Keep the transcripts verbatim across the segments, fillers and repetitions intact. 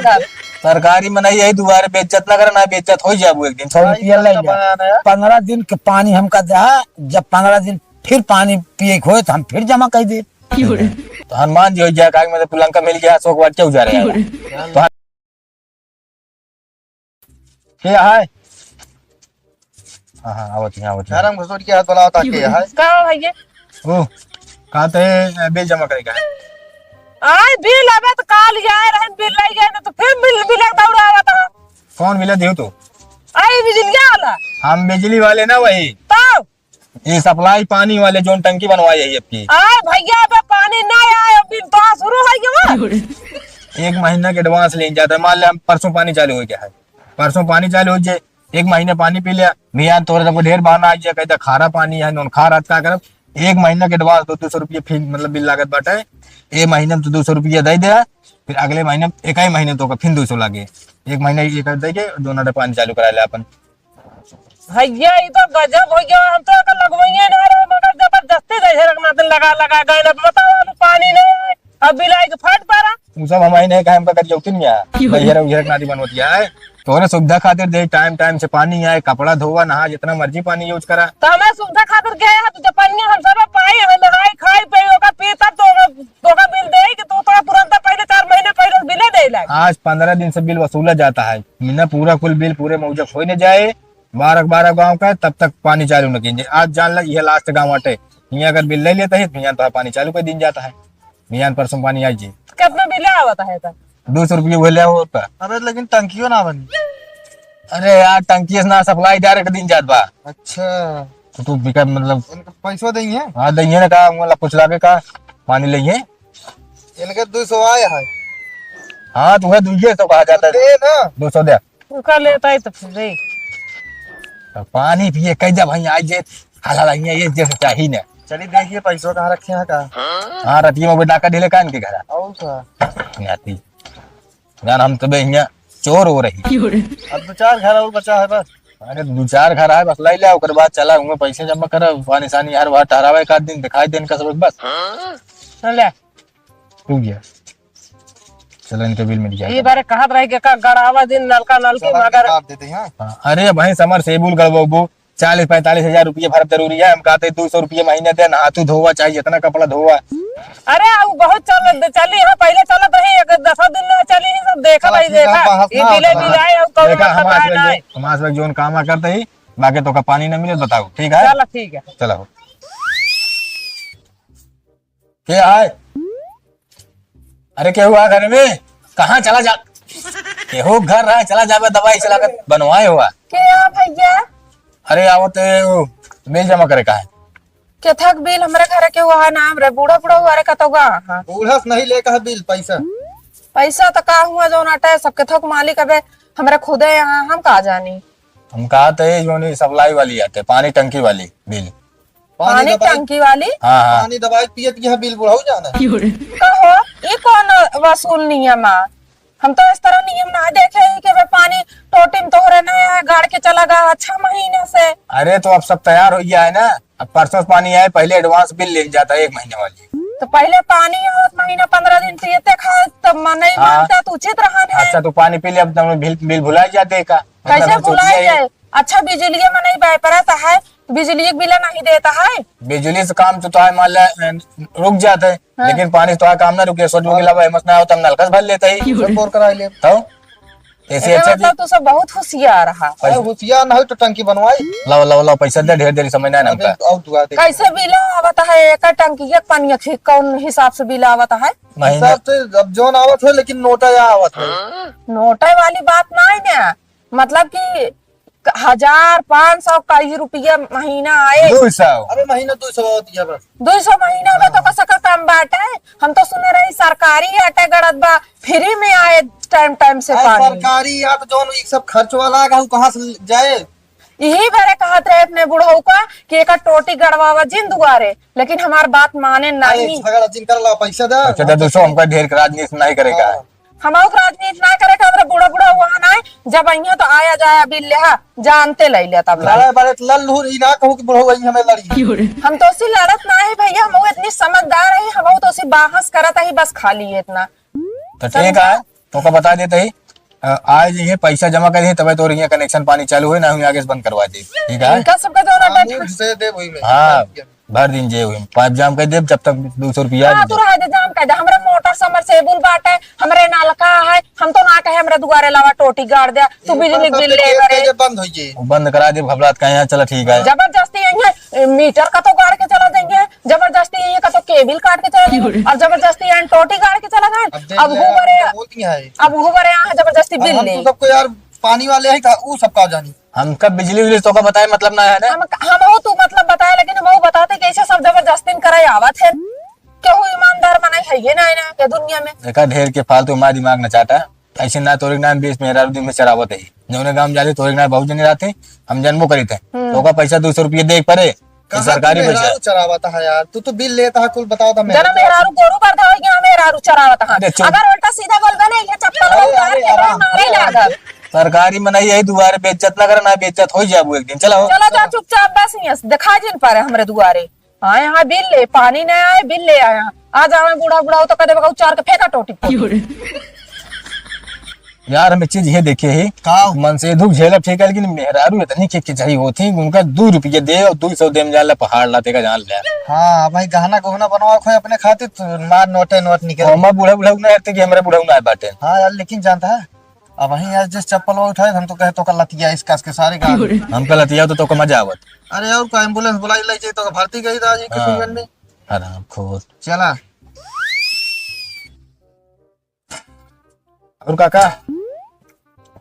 सरकारी मनई यही दुआरे बेइज्जत ना करे, ना बेइज्जत हो जाबू एक दिन। सौ रुपया ले ले। पन्द्रह दिन के पानी हमका दे, जब पन्द्रह दिन फिर पानी पिए के होए तो हम फिर जमा कर दे। तो हनुमान जी हो जाए, काहे मतलब पुलंका मिल गया, अशोक वाटिया उजारे आएगा। तो के है? हाँ, हाँ, आवत है, आवत है। नरम घुसुर के हाथ बनाओ ताकि है। का हो भैया? ओ, कहते हैं, बिल जमा करेगा। आए, बिल अबे तो काल ही आए रहन, बिल नहीं गए ना, तो फिर बिल, बिल एक दौड़ा आवत है। कौन बिल दियो तू? आए, बिजलिया वाला। हम बिजली वाले ना वही। तो? ये सप्लाई पानी वाले जोन टंकी बनवाई है आपकी। आए भैया, अबे पानी नहीं आए, बिल तो शुरू हो गया। एक महीना के एडवांस ले जाता है। मान ले हम परसों पानी चालू हो गया है, परसों पानी चालू हो जाए, एक महीना पानी पी लिया, मियाँ तोरे सबको ढेर बहाना आ गया, कहता खारा पानी है, नोन खा रहा, का करब? एक महीना के एडवांस दो, दो सौ रुपया फी, मतलब बिल लागत बाटे। एक महीने में तो दो सौ रुपया दे दे, फिर अगले महीने, एक ही महीने तो फिर दो सौ लागे, एक महीना एक दे के दोनों पानी चालू करा ले अपन। भैया, ई तो गजब हो गया, हम तो एकर लगवइये ना रहे, मगर जबरदस्ती जैसे रखना दिन लगा, लगा गए ना, बताओ, अब पानी नहीं है, अब बिलाई के फट पड़ा। उ सब हमारी नहीं कहे, हमका करियौती नहीं आया। क्यों? बहिरा उहिरा के नाती बनवतिया है। तोरे सुविधा खातिर दे, टाइम टाइम से पानी आए, कपड़ा धोवा, नहा, जितना मर्जी पानी यूज़ करा। तो हमारे सुविधा खातिर गए है, तो जब पानी हम सब पाई, हम नहाई, खाई, पे, ओकर पी, तब तो ओकर, ओकर बिल दे कि तो तोरा तुरंत पहले चार महीने पहले बिले दे लाग। आज पन्द्रह दिन से बिल वसूला जाता है, महीना पूरा कुल बिल पूरे मौजक हो न जाए, बारह बारह गाँव का, तब तक पानी चालू न कीजिए। आज जान ला, यह लास्ट गाँव अटे, यहाँ अगर बिल ले लेता है, तो यहाँ तो पानी चालू कर दिन जाता है। मियाँ परसों पानी आई जी। कितना बिल आवत है तो? दो सौ रुपये बोले हो तो। अबे लेकिन टंकियो ना बनी। अरे यार, टंकी से ना, सप्लाई डायरेक्ट दिन जात बा। अच्छा। तो तू बिका मतलब इनका पैसो देंगे? हाँ, देंगे ना का, मतलब कुछ लागे का, पानी लेंगे। इनके दो सौ आए है। हाँ, तो वह दुइये सौ कहा जाता है। दे ना। दो सौ दे। उका लेता है तो फिर रे। तो पानी पिए कह जा भाई, आज जे हाल हाल आइए, ये जैसे चाहिए ना। चलिए देखिए पैसों कहाँ रखे हैं का। हाँ, रतिया में डाका ढीले कान के घर। और का? नाती। जान हम तबे हियाँ चोर हो रही। अब दो चार घर और बचा है बस। अरे दो चार घर है बस, ले ले, ओकर बाद चला, उनमें पैसे जमा कर, पानी सानी यार वहाँ टहरावे एक आध दिन दिखाई देन का सब बस। चल ले। तू गया। चलो, इनके बिल मिल जाए। ये बारे कहत रहे कि का गड़ावा दिन नलका नलकी चला, मगर काट देते हैं। हाँ, अरे भाई, समर सेबुल गड़बोबो, चालीस पैंतालीस हजार रुपये भरब जरूरी है। हम कहते दो सौ रुपये महीने दे, नहा तू धोवा, चाहे जितना कपड़ा धोवा। अरे, वो बहुत चल, चली है, पहले चलत रही, एक दसों दिन में चली ही, सब देखा चला, भाई, ठीक है, देखा, बहस ये ना बिले होता। बिलाए, और कौन देखा, हम पता आज है ना। हमारे जोन काम करते ही, बाकी तो का पानी ना मिले, बताओ, ठीक है? चला, ठीक है। चलो। के आए? अरे, के हुआ घर में? कहाँ चला जा, केहू घर रहा, चला जाबे, दवाई चला के बनवाए हुआ। के आ भैया? अरे, आवत है, वो बिल जमा करे का है। केथक बिल हमरे घरे के हुआ है नाम रे, बूढ़ा बूढ़ा हुआ रे, कतौ गा। हाँ। बूढ़ा से नहीं लेकर है बिल, पैसा। पैसा तो का हुआ, जो नाटा है, सब केथक मालिक अबे हमरे खुदे यहाँ, हम का जानी। हम कहा थे, जो नहीं सप्लाई वाली आते, पानी टंकी वाली बिल। पानी पानी दबाई टंकी वाली? हाँ, हाँ। पानी दबाई पियत यहाँ बिल बुढ़ाऊ जाना। कहो, ये कौन वसूल नियम आ? हम तो इस तरह नियम ना देखे ही कि वे पानी टोटी में तोहरे ना है, गाड़ के चला गा अच्छा महीना से। अरे तो अब सब तैयार हो गया है ना, अब परसों से पानी आए, पहले एडवांस बिल ले जाता है एक महीने वाली। तो पहले पानी आवत महीना पन्द्रह दिन पियते खाए, तब मन नहीं हाँ। मानता तो उचित रहा है। अच्छा, तो पानी पी ले, अब तुम बिल, बिल भुला जाते का? मतलब कैसे हम सोचिए भुलाए ये जाए? अच्छा, बिजलिए में नहीं बह पड़ता है, बिजली के बिल नहीं देता है। बिजली से काम तो तोहार मान ले, अ, रुक जाता है, हाँ। लेकिन पानी से तोहार काम ना रुके, सोच हाँ। के लावा, हिम्मत ना हो, तो हम नलका से भर लेते ही। सब बोर कराई ले। तो? ऐसे एकर अच्छा मतलब जी। तू सब बहुत होशियार रहा। अरे, होशियार ना हो तो टंकी बनवाई। लाओ, लाओ, लाओ, पैसा दे, ढेर देरी समय ना है अबे, हमका। आओ दुआ दे। कैसे बिल आवत है, एक टंकी एक पानी की कौन हिसाब से बिल आवत है? महीने हिसाब से अब जोन आवत है, लेकिन नोटा या आवत है। नोटा वाली बात ना है ना, मतलब कि हजार, पाँच सौ, कई रुपया महीना आए। दो सौ। अरे महीना दो सौ होती है बस। दो सौ महीना में तो कसक कम बाटे। हम तो सुने रही सरकारी आटा गड़त बा, फ्री में आए टाइम टाइम से अरे पानी। सरकारी या तो जौन ई सब खर्च वाला आगा, उ कहाँ से जाए? यही बारे कहत रहे अपने बुढ़ऊ का कि एकर टोटी गड़वावा जिन दुआरे, लेकिन हमार बात माने अरे नहीं। झगड़ा जिन कर ला, पैसा दे। अच्छा, दे दो सौ, हमका ढेर के राजनीति नहीं करेगा। हाँ। हमहू के राजनीति ना करे के, हमरा बूढ़ा बूढ़ा हुआ ना है, जब अइहें तो आया जाया बिल लेहा, जानते ले ले तब ला। बड़े बड़े लल्लू ई ना कहू कि बुढ़ऊ आई हमें लड़ी। हम तो उसी लड़त ना है भैया, हम इतनी समझदार है, हम तो उसी बाहस करत है बस खाली इतना। तो ठीक है, तोका बता देते ही, अ, आज ये पैसा जमा करिहे, तबे तोर यहाँ connection पानी चालू होई, ना हुई आगे से बंद करवा दे। ठीक है? इनका सबका जौन हाँ, अड्डा मुंह से दे वही में। हाँ, भर दिन जे हुई, pipe जाम कर देब, जब तक दो सौ रुपया हाँ, दे। तू रह दे, जाम कर दे। हमरे motor submersible बाटे, हमरे नलका है, हम तो ना कहे हमरे दुआरे लावा टोटी गाड़ दे, तू बिजली बिल ले करे। बंद होई जे। वो बंद करा देब, घबरात काहे है, चला ठीक है। जबरदस्ती यहीं है, meter का तो गाड़ के चला देंगे। जबरदस्ती ये का तो cable काट के चला गए और जबरदस्ती यहाँ टोटी गाड़ के चला गए। अब देख अब ले, हुबरे, अब बोल दिया है। अब हुबरे यहाँ जबरदस्ती अब बिल हम ले। तो सबको यार पानी वाले है का, ऊ सबका जानी। हमका बिजली उजली तोका बताए मतलब ना है ना। हम, हम हो तू मतलब बताए, लेकिन हम वो बताते कैसे सब जबरदस्ती करे आवत है। केहू ईमानदार मनई है ये ना, ना ये दुनिया में। देखा, ढेर के फालतू हमारा दिमाग न चाटा। ऐसे ना तोरे के नाम बीस मेहरारू दिन में चरावत है। जौने गाँव जाते तोरे के नाम बहुत जने रहते, हम जनबो करीत है। हम्म। तो ओका पैसा दो सौ रुपये दे के परे, तो कहाँ सरकारी तू पैसा। मेहरारू चरावत है यार? तू तो बिल लेता है, कुल बताओ था जना मेहरारू। मेहरारू गोरू बरधा हो गया, मेहरारू चरावत है। अरे चुप। अगर उल्टा सीधा बोलबे ना, ये चप्पल अरे, उतार अरे, के आराम। मारे लागब। सरकारी मनई यही दुआरे बेइज्जत ना करे, ना बेइज्जत हो जाबू एक दिन। चलो। चलो जा चुपचाप, बस यहाँ से दिखा जिन पारे हमरे दुआरे। हाँ, यहाँ बिल ले, पानी नहीं आए, बिल ले आया। आ जावे बूढ़ा, बूढ़ा हो तो कह देबे, "उचार के फेंका टोटी पर।" यार, हम एक चीज ये देखे ही, का? मनसेधू झेलब ठीक है, लेकिन मेहरारू इतनी के, के चाहिए होती, उनका दो रुपये दे और दो सौ दे में जान ले, पहाड़ लाते का जान ले। हाँ, भाई, गहना गुहना बनवा खोए अपने खातिर, तो मार नोटे नोट निकल। हमार बूढ़ा, बूढ़ा ना हरते कि हमरा बूढ़ा ना बाटे। हाँ यार, लेकिन जानता है, अब वहीं आज जिस चप्पल वो उठाए, हम तो कहे तो कल लतिया इस कस के सारे गाँव में। हम कल लतिया तो, तो का मजा आवत। अरे और का एम्बुलेंस बुलाई ले जाए तो भर्ती गई था जी हाँ। किशनगंज में। हरामखोर। चला। और काका?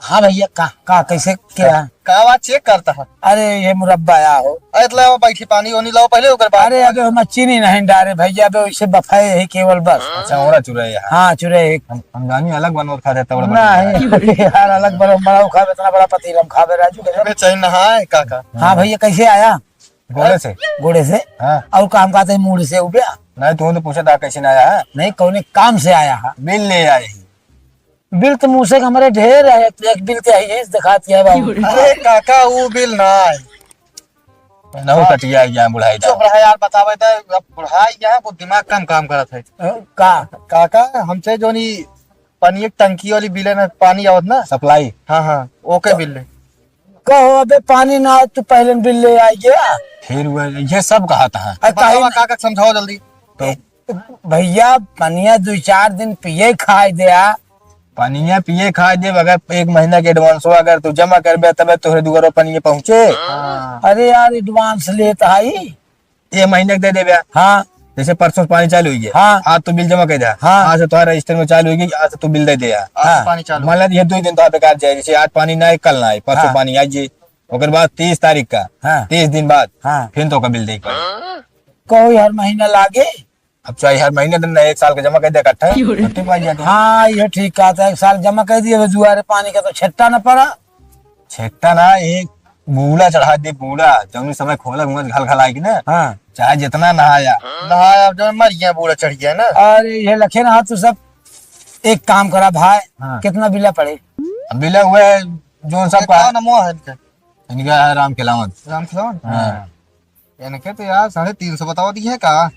हाँ भैया, का, का, कैसे, क्या? का बात चेक करता है? अरे, ये मुरब्बा आया हो। अरे, तो लाओ, बैठी, पानी ओनी लाओ पहले, ओकर बाद। अरे, अबे हम चीनी नहीं डारे भैया, अबे वैसे बफाए है केवल बस। अच्छा, ओरा चुराए है। हाँ, चुराए है। हम, हम जानी अलग बनोर खा देता, बड़ा नहीं, पतीला है। यार, अलग बनो, बड़ा खाबे, इतना बड़ा पतीला हम खाबे, राजू, गजब। अबे, चाहे नहाए, काका। हाँ भैया, कैसे आया? घोड़े से। घोड़े से? हाँ। और काम का आते मूड़ से उबे? नहीं, तू तो पूछा था कैसे ना आया है? नहीं, कौने काम से आया है? बिल ले आए ही। बिल तो मुँह से हमारे ढेर है, एक बिल के है, ये दिखात है बाबू। अरे काका, वो बिल ना है। ना हो कटिया गया बुढ़ाई दा। चुप रहा यार, बतावे तो, अब बुढ़ाई गया है, वो दिमाग कम काम करत है। अ, का? काका, हमसे जो नी पानी एक टंकी वाली बिल है ना, पानी आवत ना? सप्लाई। हाँ, हाँ, ओके बिल ले। कहो, अबे पानी ना आए, तू पहले बिल ले आई गया। फिर वो ये सब कहा था। अरे बतावा काहे काका, समझाओ जल्दी। तो भैया, पनिया दो चार दिन पिए खाए दे आ। पनिया पिए खाए दे, अगर एक महीना के advance हो, अगर तू जमा करबे, तबे तोहरे दुआरो पनिया पहुँचे। हाँ। अरे यार, advance लेत आई। ये महीने के दे देबे। हाँ। जैसे परसों से पानी चालू हुई है। हाँ। आज तो बिल जमा कर दे। हाँ। आज से तुम्हारा रजिस्टर में चालू होगी, आज से तू बिल दे दे यार। आज से हाँ। पानी चालू। मान ला, ये दो दिन तो बेकार जाए, जैसे आज पानी ना आए, कल ना आए, परसों हाँ। पानी आ जाए, ओकर बाद तीस तारीख का, हाँ। तीस दिन बाद, हाँ। फिर तो का बिल दे के पड़े। कहो यार, महीना लागे। अब चाहे हर महीने दिन ना, एक साल का जमा कर दे इकट्ठा, क्यों रे? छुट्टी पाई जाती है। हाँ, ये ठीक कहता है, एक साल जमा कर दिए, दुआरे पानी का तो छट्टा न पड़ा। छट्टा ना, एक बूढ़ा चढ़ा दे, बूढ़ा, जौनी समय खोला घूमत घल घल आए कि ना, हाँ। चाहे जितना नहाया। नहाया, जो मर गया, बूढ़ा चढ़ गया ना। अरे, ये लखे ना, तू सब एक काम करा भाई, हाँ। कितना बिला पड़े? अब बिला हुआ है, जो सब ये का कौन मुँह है इनका? इनका है राम खिलावन। राम खिलावन? हाँ। इनके तो यार साढ़े तीन सौ बतावा दी है का?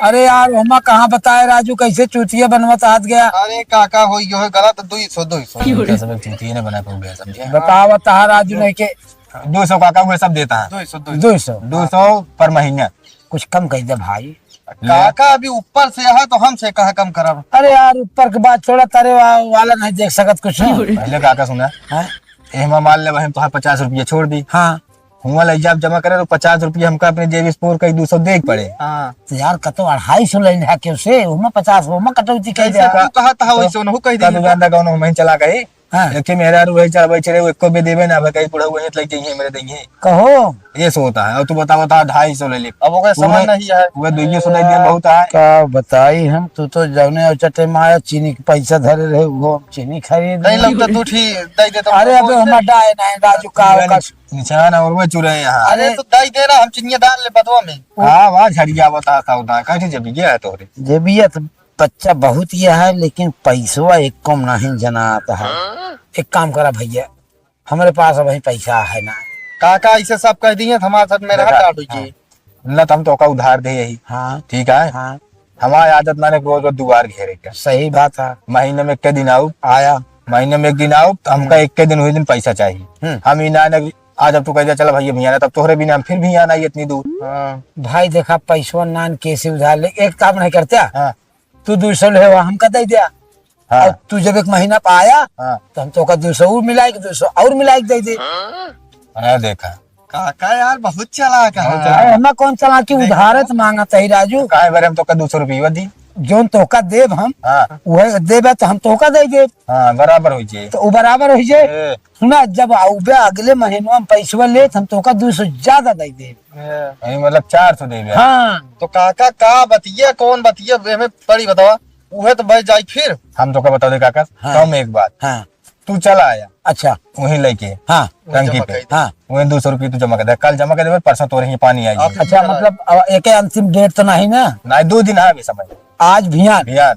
अरे यार, ओमा कहाँ बताए राजू, कैसे चूतिया बनवत हाथ गया। अरे काका, हो यो है गलत, दो सौ, दो सौ। इनका सब एक चूतिया ने बना पाऊंगा, समझे? बतावा तहा राजू नहीं के। दो सौ काका, वो सब देता है। दो सौ, दो सौ। दो सौ। दो सौ पर महीना। कुछ कम कर दे भाई। काका अभी ऊपर से है तो हमसे कहाँ कम करब? अरे यार, ऊपर के बात छोड़ा, तारे वा-, वाला नहीं देख सकत कुछ। पहले काका सुना। हाँ? एहमा मान ले, हम तोहार पचास रुपया छोड़ दी। हाँ। हुआं ले जब जमा करे तो पचास रुपया हमका अपने जेब से फोर कई दो सौ दे के पड़े। हाँ। तो यार, कतो अढ़ाई सौ लेने है क्यों से? ओमा पचास, ओमा कटौती कर कैसे दे। का-, तू कहा था तो वैसे उनहु कह का दे। दुकान दा कौनो हम चला गए? हाँ। एक ठे मेहरारू वही चढ़ बैठे रहे, वो एको बे देवे ना, भाई, कहीं बुढ़ऊ वहीं लइके ही मेरे देंगे। कहो। ये सो होता है, और तू बतावा था ढाई सौ ले ले। अब ओकरे समझ पूरे नहीं है। वो दुइये सौ दे दिया बहुत है। का बताई हम, तू तो जौने और चटे माया चीनी के पैसा धरे रहे, वो हम चीनी खरीद नहीं ली। लगता तू ठीक दे दे तो अरे अबे हम डाए नहीं, राजू का निशान, का निशान और वो चुरे यहाँ। अरे अरे तो दे दे ना, हम चीनिया डाल ले बदवा में। हाँ, वाह, झड़िया बता था, होता है, कैसे जब गया है तोरे? जेबिया तो बच्चा बहुत ये है, लेकिन पैसवा एक कम नहीं जनात है। हाँ? एक काम करा भैया, हमरे पास अबहीं पैसा है ना। काका ऐसे सब कह दिए, हमारे साथ में रहा देखा, काटू जी। हाँ। ना तो हम तोका उधार दे यही। हाँ। ठीक है? हाँ। हमारी आदत ना है रोज रोज दुआर घेरे के। सही बात है। महीने में एक दिन आउब। आया। महीने में एक दिन आउब, तो हमका हम्म। एक दिन, वही दिन पैसा चाहिए। हम्म। हम ही ना, ना, आज अब तू कह दिया, "चला भैया, मियाँ ना," तब तोहरे बिना हम फिर भी यहाँ ना आई इतनी दूर। हाँ। भाई देखा, पैसवा नान कैसे उधार ले, एक काम नहीं करते। हाँ। तू दो सौ ले, हमका दे दिया। हाँ। और तू जब एक महीना पे आया, हाँ। तो हम तोका दो सौ और मिलाए के, दो सौ और मिलाए के दे दे। हाँ, देखा। काका यार बहुत चालाक है। बहुत चालाक। अरे, हमें कौन चालाकी, देखा। उधारे तो मांगत ही, राजू। तो काहे बारे हम तोका दो सौ रुपया दी? जोन तोका देब हम, हाँ। वह देबे तो हम तोका दे देब। हाँ, बराबर हो जाए। तो वो बराबर हो जाए। ए। सुना, जब आउबे अगले महीनवा में पैसवा ले, तो हम तोका दो सौ ज्यादा दे देब। ए। नहीं, मतलब चार सौ देबे। हाँ। तो काका का बतिया, कौन बतिया, हमें बड़ी बतावा। उहे तो भाई जाई फिर। हम तोका बता दे काका, हाँ। कम एक बात। हाँ। तू चला आया। अच्छा। वहीं लेके। हाँ। टंकी पे। हाँ। वहीं दो सौ रुपये तू जमा कर दे, कल जमा कर दे, परसों तोरे ही पानी आई। अच्छा, मतलब, अब एक अंतिम डेट तो नहीं ना? नहीं, दो दिन है अभी समय। आज भियान। भियान।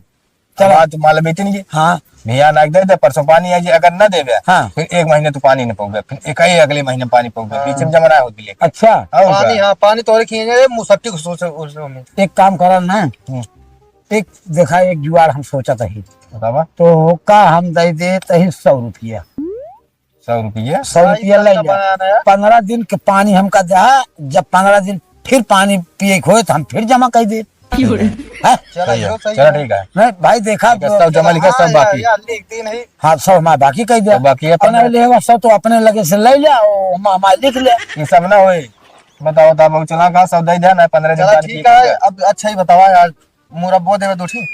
चलो। अब आज माल बेचन की। हाँ। भियान आज दे दे, परसों पानी आई, अगर ना देबे, हाँ। फिर एक महीने तू पानी न पाओगे, फिर एक ही अगले महीने पानी पाओगे, हाँ। बीच में जमा ना हो बिले। अच्छा। और पानी, का? हाँ, पानी तोरे खींचे, मुसट्टी को सोच, उस में। एक काम करा ना। हम्म। एक देखा, एक जुगाड़ हम सोचत ही। बतावा। तो का हम दे दे तही सौ रुपया। सौ रुपया? सौ रुपया ले ले। पन्द्रह दिन के पानी हमका दे, जब पन्द्रह दिन फिर पानी पिए के होए तो हम फिर जमा कर दे। हैं? चला, सही है। इहो सही चला, है। ठीक है। नहीं भाई, देखा, ठीक है, सब जमा लिखा, सब हाँ, बाकी। यार, लिख दी नहीं। हाँ, सब हमारे बाकी कह दिया। तो बाकी है और नहीं पन्द्रह। लेवा, सब तो अपने लगे से ले लिया, वो हम, हमारे लिख ले। ये सब ना होए। बताओ, तब चला का सब दे दिया ना, पन्द्रह दिन चला, बाद ठीक है। अब अच्छा ही बतावा यार, मुरब्बो देवे दो ठी।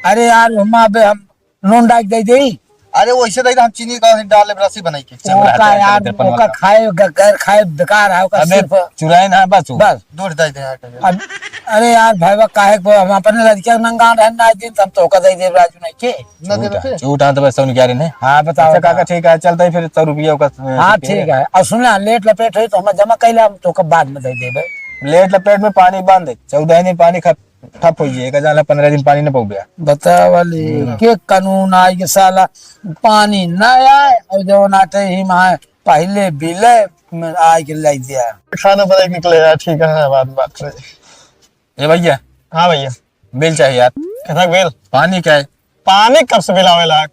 अरे यार, हम अबे हम नून डाल दे दे। अरे वैसे दे दे, हम चीनी का डाल ले रसी बनाई के। चल रहा ओका है, यार, चल, चल, ओका चल। खाए, ग-, गैर खाए बेकार है, ओका अबे सिर्फ चुराए ना बस वो। बस। दूध दे दे यार। अब, अरे यार भाई, काहे को हम अपने लड़किया के नंगा रहे ना दिन, तो हम तो ओका दे दे राजू नहीं के। ना दे झूठ है, दे। झूठ है, तो बस उनके आ रहे हैं। हाँ, बताओ, अच्छा, काका, बताओ। ठीक है, चलते ही फिर सौ रुपया का, अ, हाँ, ठीक है। ठीक है। और सुना, लेट लपेट हुई तो हम जमा कैले, हम तो ओका बाद में दे देबे। लेट लपेट में पानी बंद, चौदह दिन पानी खप-, ठप हो जाए, का जाला पन्द्रह दिन पानी न पौबे। बतावा ले, हम्म। के कानून आई के साला पानी ना आए और जौन आटे ही माए पहले बिले में आई के लाई दिया। खाना बनाए के निकले यार, ठीक है, हाँ, बात, बात सही। ए भैया। हाँ भैया। बिल चाहिए यार। कथा बिल? पानी का है? पानी कब से बिल आवे लाग?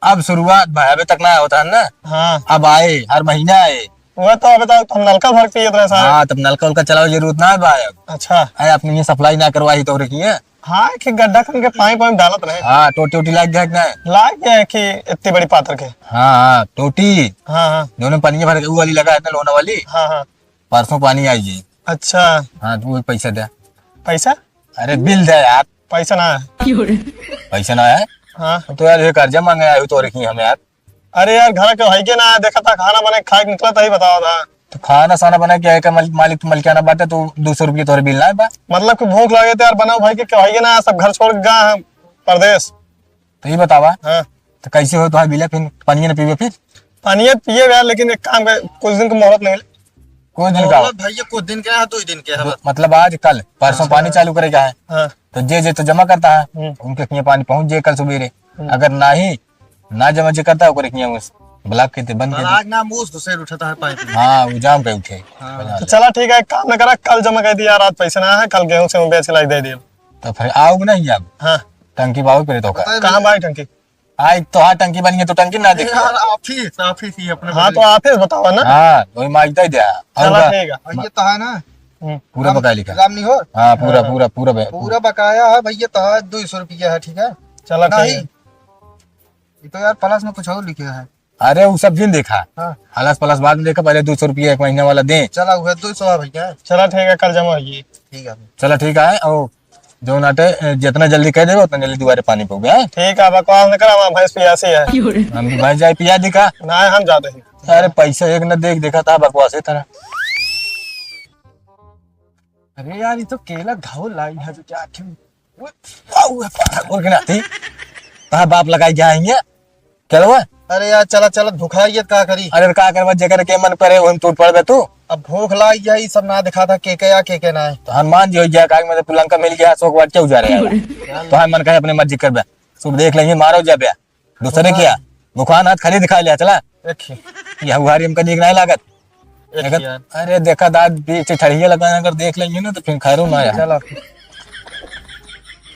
अब शुरुआत भाई, अबे तक ना होता है ना। हाँ। अब आए, हर महीना आए। वो तो अबे तो हम नलका भर के पियत रहे साहब। हाँ, तब नलका उलका चलावे जरूरत ना है भाई अब। अच्छा। अरे, अपने ये सप्लाई ना करवाई तो रखी है। हाँ, कि गड्ढा खन के पाइप वाइप डालत रहे। हाँ, टोटी वोटी लाग गया कि ना? लाग गया है कि इतनी बड़ी पातर के। हाँ, हाँ, टोटी। हाँ, हाँ। दोनों पानी भर के, वो वाली लगा है ना, लोना वाली। हाँ, हाँ। परसों पानी आई जी। अच्छा। हाँ, तू एक पैसा दे। पैसा? अरे, बिल दे यार। पैसा ना है। पैसा ना है? हाँ। तो यार, ये कर्जा मांगे आए हो तो रखी हम यार। अरे यार, घर के है के ना, देखा था, खाना बने खाए के निकला था, ही बतावा था। तो खाना साना बना के आए का, मालिक, मालिक तो मलिकाना बाटे, तो दो सौ रुपये तोरे बिल ना बा। मतलब कि भूख लागे तो यार, बनाओ भाई के, क्या है के ना, सब घर छोड़ के गा हम परदेश। तो ये बतावा, हाँ। तो कैसे हो तुम्हारा बिल है, फिर पानी ना पीबे फिर? पानी पिए यार, लेकिन एक काम कर, कुछ दिन की मोहलत नहीं मिले। कुछ दिन का? मोहलत भैया, कुछ दिन के है, दो ही दिन के है बस। मतलब आज, कल, परसों अच्छा। पानी चालू करेगा है। हाँ। तो जे, जे तो जमा करता है, हम्म। उनके किए पानी पहुँच जाए कल सुबेरे। हम्म। अगर नाही, ना जमा जे करता है, ओकरे किए उस ब्लॉक के ते बंद कर दे। आज ना मूस घुसेड़ उठाता है पाइप में। हाँ, वो जाम पे उठे। हाँ। बना तो ले। चला ठीक है, एक काम ना करा, कल जमा कर दिया, रात पैसा ना है, कल गेहूँ से बेच के लाई दे दियो। तो फिर आओगे नहीं अब? हाँ। टंकी पाओ पहले तो का। पता है कहाँ भाई टंकी? आई तो हाँ, टंकी बनी है तो टंकी ना देखी। यार, ऑफिस, ऑफिस ही अपने हाँ, बगल तो में। ऑफिस बतावा ना। हाँ, वही मांगता ही दिया। और चला का? ठीक है। और ये तो है ना? हम्म। पूरा राम-, बकाया लिखा। राम नहीं हो? हाँ, पूरा, हाँ। पूरा, पूरा बे-, पूरा बकाया है भैया, तो है, दो सौ रुपया है, ठीक है? चला ठीक नहीं। है। ये तो यार, प्लस में कुछ और लिखे है। अरे, वो सब जिन देखा। हाँ। प्लस, प्लस बाद में देखा, पहले दो सौ रुपया एक महीना वाला दे। चला, वो है दो सौ है भैया। चला ठीक है, कल जमा होइए। ठीक है। चला ठीक है, और जौन आटे, ए, जितना जल्दी कह देबे, उतना जल्दी दुआरे पानी पउबे, हाँ? ठीक है, बकवास न करा, हमार भैंस पियासी है। हम भी भैंस जाए पिया दी का? ना, हम जाते हैं। अरे, पैसा एक न देख, देखा था बकवास है तेरा। अरे यार, ये तो केला घाव लाई है, जो क्या क्यों? वो, वो, वो, वो, वो, वो, कहाँ बाप लगाई गया है ये? चलो बा। अरे यार, चला, चला, भुखाई है, का करी? अरे, का करबा, जेकर के मन करे, ओहिम टूट पड़बे तू। अब भूख लाग गया, ई सब ना दिखा था, के के या, के के ना है। तो हनुमान जी हो गया, काग में तो पुलंका मिल गया, अशोक वाटिया उजारे आया। तो हर मन कहे अपने मर्जी करबे, सुबह देख लेंगे, मारो जाबे, दूसरे क्या? दुकान हाथ खाली दिखा लिया, चला। देखिए। यह उघारी हमका नीक नहीं लागत। देखिए अगर, यार। अरे, देखा दाद, बीच ठड़िया लगा, अगर देख लेंगे ना, तो फिर खैरो ना आया। चला।